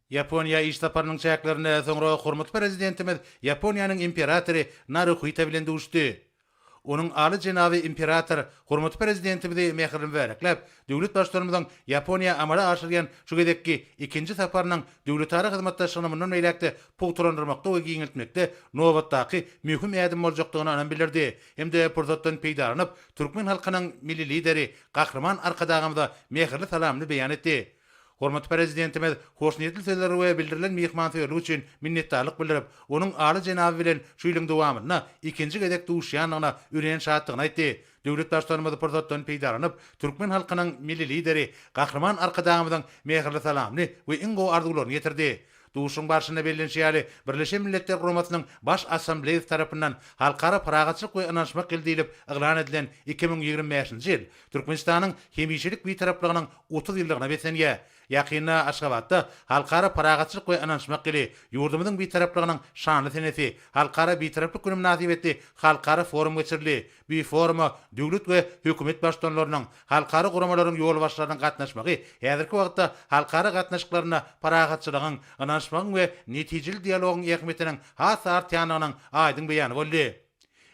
Ýaponiýa iş saparynyň çäklerinde soňra hormatly Prezidentimiz Ýaponiýanyň Imperatory Naruhito bilen duşdy. Onuň Aly jenaby Imperator hormatly Prezidentimizi mähirli mübärekläp, döwlet Baştutanymyzyň Ýaponiýa amala aşyrýan şu gezekki ikinji saparynyň döwletara hyzmatdaşlygyny mundan beýläk-de pugtalandyrmakda we giňeltmekde nobatdaky möhüm ädim boljakdygyna ynam bildirdi hem-de pursatdan peýdalanyp, türkmen halkynyň Milli Lideri Gahryman Arkadagymyza mähirli salamyny beýan etdi. Hormatly Prezidentimiz hoşniýetli sözler we bildirilen myhmansöýerlik üçin minnetdarlyk bildirip, onuň Aly jenaby bilen şu ýylyň dowamynda ikinji gezek duşýandygyna örän şatdygyny aýtdy. Döwlet Baştutanymyz pursatdan peýdalanyp, türkmen halkynyň Milli Lideri Gahryman Arkadagymyzyň mähirli salamyny we iň gowy arzuwlaryny ýetirdi. Duşuşygyň barşynda bellenişi ýaly, Birleşen Milletler Guramasynyň Baş Assambleýasy tarapyndan Halkara parahatçylyk we ynanyşmak ýyly diýlip yglan edilen 2025-nji ýyl Türkmenistanyň hemişelik Bitaraplygynyň 30 ýyllygyna beslenýär. Ýakynda Aşgabatda Halkara parahatçylyk we ynanyşmak ýyly, ýurdumyzyň Bitaraplygynyň şanly senesi, Halkara Bitaraplyk güni mynasybetli halkara forum geçirildi. Bu foruma döwlet we hökümet baştutanlarynyň, halkara guramalaryň ýolbaşçylarynyň gatnaşmagy häzirki wagtda halkara gatnaşyklarynda parahatçylygyň, ynanyşmagyň we netijeli dialogyň ähmiýetiniň has-da artýandygynyň aýdyň beýany boldy.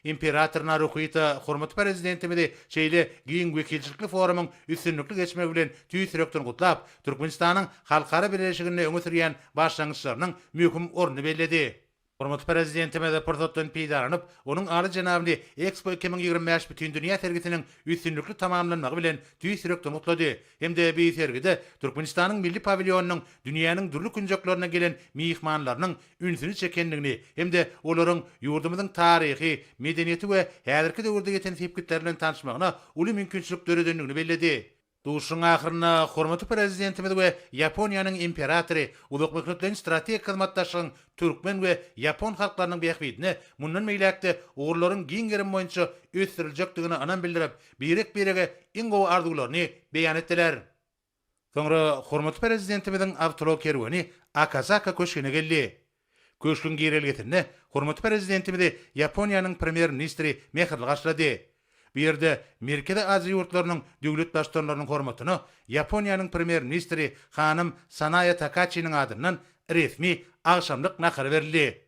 Imperator Naruhito hormatly Prezidentimizi şeýle giň wekilçilikli forumyň üstünlikli geçmegi bilen tüýs ýürekden gutlap, Türkmenistanyň halkara bileleşiginde öňe sürýän başlangyçlarynyň möhüm ornuny belledi. Hormatly Prezidentimiz pursatdan peýdalanyp, onuň Aly jenabyny Ekspo 2025 Bütindünýä sergisiniň üstünlikli tamamlanmagy bilen tüýs ýürekden gutlady hem-de bu sergide Türkmenistanyň milli pawilýonynyň dünýäniň dürli künjeklerinden gelen myhmanlarynyň ünsüni çekendigini hem-de olaryň ýurdumyzyň taryhy, medeniýeti we häzirki döwürde ýeten sepgitleri bilen tanyşmagyna uly mümkinçilik döredendigini belledi. Duşuşygyň ahyrynda hormatly Prezidentimiz we Ýaponiýanyň Imperatory uzakmöhletleýin strategik hyzmatdaşlygyň türkmen we ýapon halklarynyň bähbidine mundan beýläk-de ugurlaryň giň gerimi boýunça ösdüriljekdigine ynam bildirip, birek-birege iň gowy arzuwlaryny beýan etdiler. Soňra hormatly Prezidentimiziň awtoulag kerweni Akasaka köşgüne geldi. Köşgüň girelgesinde hormatly Prezidentimizi Ýaponiýanyň Premýer-ministri mähirli garşylady. Bu ýerde Merkezi Aziýa ýurtlarynyň döwlet Baştutanlarynyň hormatyna Ýaponiýanyň Premýer-ministri hanym Sanae Takaçiniň adyndan resmi agşamlyk nahary berildi.